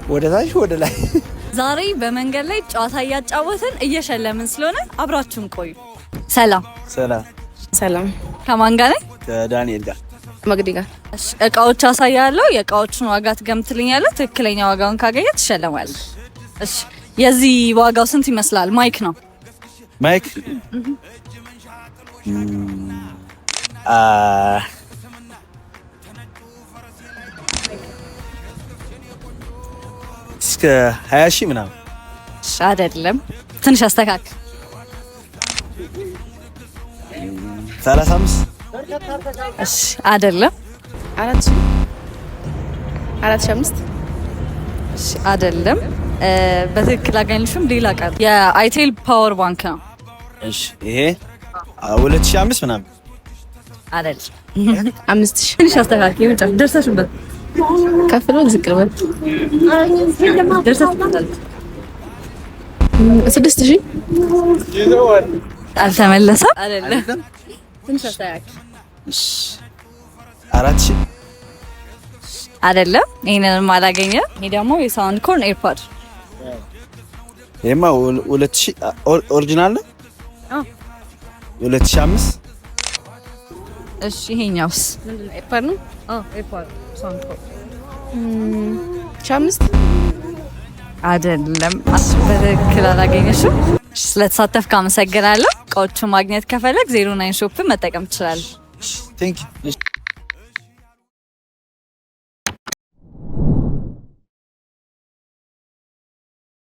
ወደ ታች ወደ ላይ። ዛሬ በመንገድ ላይ ጨዋታ እያጫወትን እየሸለምን ስለሆነ አብራችሁን ቆዩ። ሰላም። ሰላም። ሰላም። ከማን ጋር ነኝ? ከዳንኤል ጋር። መግዲ ጋር። እሺ፣ እቃዎች አሳያለሁ። የእቃዎቹን ዋጋ ትገምትልኛለህ። ትክክለኛ ዋጋውን ካገኘ ትሸለማለህ። እሺ፣ የዚህ ዋጋው ስንት ይመስላል? Mic ነው። Mic እስከ 20,000 ምናምን። እሺ፣ አይደለም። ትንሽ አስተካክል። 35። እሺ፣ አይደለም። 4,000፣ 4,500። እሺ፣ አይደለም። በትክክል አገኘሽም። ሌላ ቃል የ itel power bank ነው። እሺ፣ ይሄ 2005 ምናምን። አይደለም። 5,000። ትንሽ አስተካክል። የመጨረሻ ደርሰሽበት። ከፍ ልበል ዝቅ ልበል? ደርሰሽበታል። 6,000። አልተመለሰም። አይደለም። ትንሽ አስተካክል። እሺ፣ 4,000። አይደለም። ይሄንንም አላገኘም። ይሄ ደግሞ የ Soundcore AirPod። ይሄማ 2000 original ነው። 2005። እሺ፣ ይሄኛውስ? ምንድን ነው? AirPod ነው። አዎ፣ AirPod Soundcore። 5,000። አይደለም። በትክክል አላገኘሽም። እሺ፣ ስለተሳተፍክ አመሰግናለሁ። እቃዎቹን ማግኘት ከፈለግ 09 Shop መጠቀም ትችላለህ። Thank you.